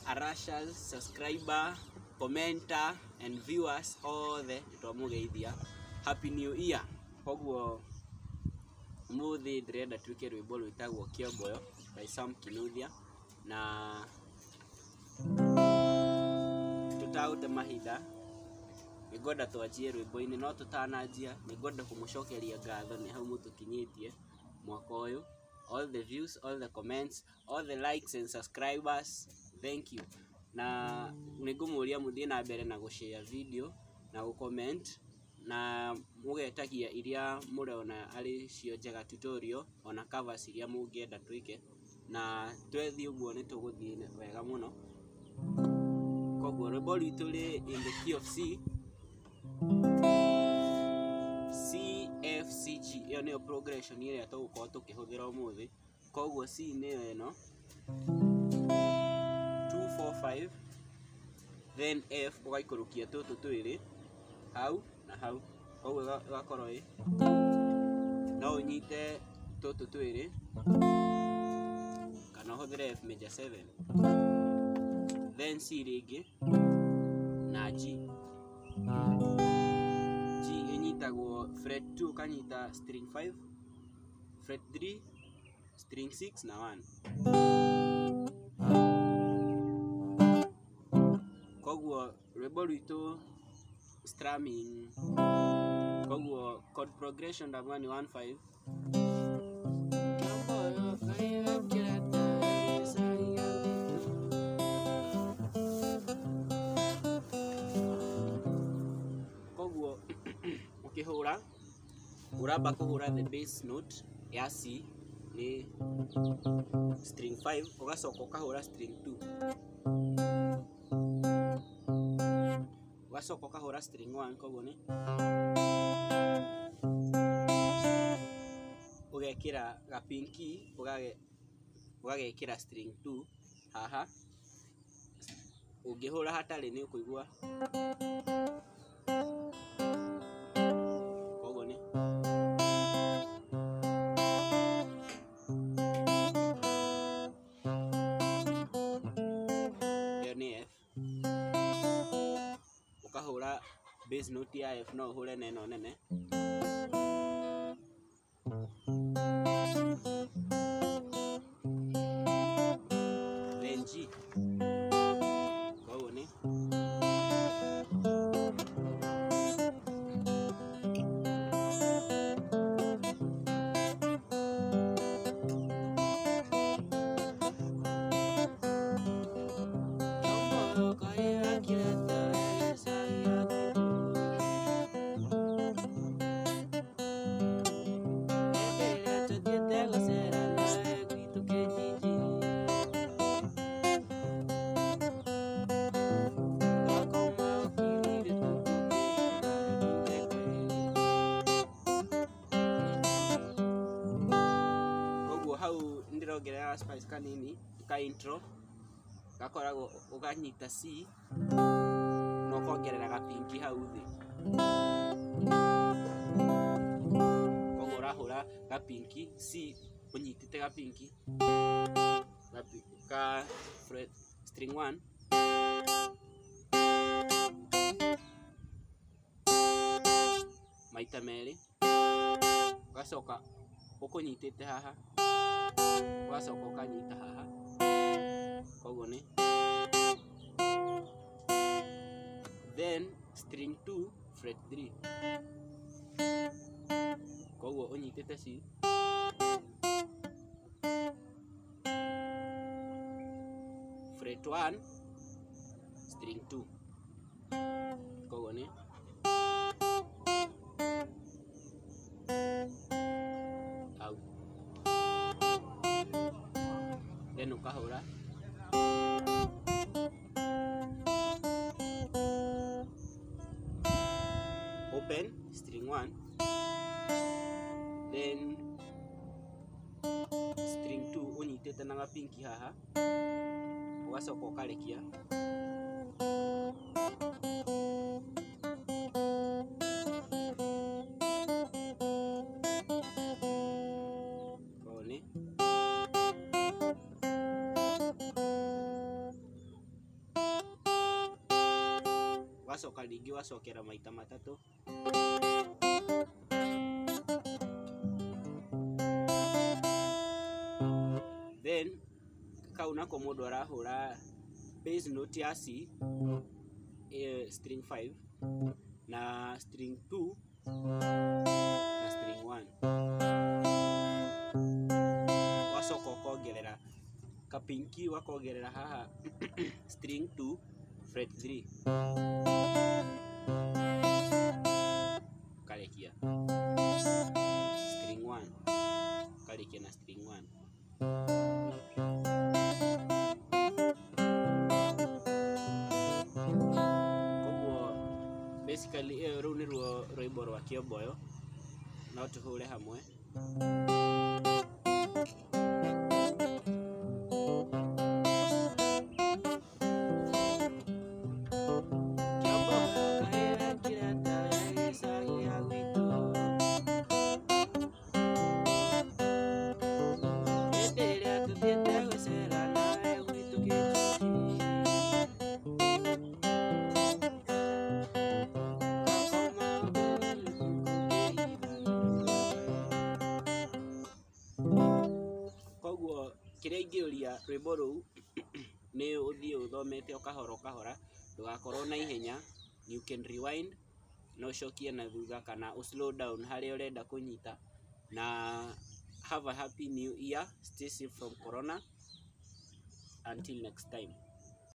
Arashas, subscriber, commenter and viewers othe nĩ twamũgeithia. Happy New Year. Koguo ũmũthĩ ndĩrenda twĩke rwĩmbo rwĩtagwo Kĩomboyo by Sam Kinuthia na tũtagũte mahinda nĩngwenda twanjie rwĩmbo-inĩ no tũtananjia nĩngwenda kũmũcokeria ngatho nĩ hau mũtũkinyĩtie mwaka ũyũ. All the views, all the comments, all the likes and subscribers, thank you. Na nĩngũmũria mũthiĩ na mbere na gũshare video na gũcomment na mũgetagia iria mũrona arĩ cio njega tutorial ona covers iria mũngĩenda twĩke na twethiĩ ũguo nĩ tũgũthiĩ wega mũno. Koguo rwĩmbo rwitũ rĩ in the key of C, C F C G, ĩyo nĩyo progression ĩrĩa tũgũkorwo tũkĩhũthĩra ũmũthĩ. Koguo C nĩyo ĩno 2 4 5, then F ũgaikũrũkia tũtũ twĩrĩ hau na hau, koguo ĩgakorwo ĩ no ũnyite tũtũ twĩrĩ kana ũhũthĩre F major 7, then C rĩngĩ na G. G ĩnyitagwo fret 2 ũkanyita string 5, fret 3, string 6 na 1. Koguo rwĩmbo rwitũ strumming, koguo chord progression ndauga nĩ 1 5. Koguo ũkĩhũra ũramba kũhũra the bass note ya C nĩ string 5, ũgacoka ũkahũra string 2, ũgacoka ũkahũra string 1, koguo nĩ ũgekĩra gapinki ũgagekĩra string 2 haha. Ũngĩhũra hatarĩ nĩ ũkũigua, koguo nĩ ĩyo nĩ F. Ũkahũra bass note ya F, no ũhũre na ĩno nene, then G, koguo nĩ koguo hau ndĩrongerera spice kanini ka intro gakoragwo ũkanyita C na ũkongerera gapinki hau thĩ, koguo ũrahũra gapinki C ũnyitĩte gapinki ka fret string 1 maita merĩ, ũgacoka ũkũnyitĩte haha, ũgacoka ũkanyita haha, koguo nĩ then string 2 fret 3, koguo ũnyitĩte C fret 1 string 2, koguo nĩ hau, then ũkahũra open string 1, then string 2 ũnyitĩte na gapinki haha, ũgacoka ũkarekia koguo nĩ Ũgacoka rĩngĩ ũgacokera maita matatũ. Then kau nako mũndũ arahũra bass note ya C, string 5 na string 2 na string 1. Wacoka ũkongerera kapinki, ũgakongerera haha string 2 fret 3, ũkarekia string 1, ũkarekia na string 1. Koguo basically ĩyo rũu nĩruo rwĩmbo rwa Kĩomboyo, no tũhũre hamwe. Kĩomboyo kahĩra kĩrata gĩcagi gĩa gwitũ, hĩndĩ ĩrĩa tũthiĩte gũcera nawe gwitũ Kĩnjuki. Koguo kĩrĩa ingĩũria rwĩmbo rũu nĩ ũthiĩ ũthomete o kahora o kahora, ndũgakorwo na ihenya. You can rewind na ũcokie na thutha kana ũ slow down harĩa ũrenda kũnyita. Na have a happy new year, stay safe from corona, until next time.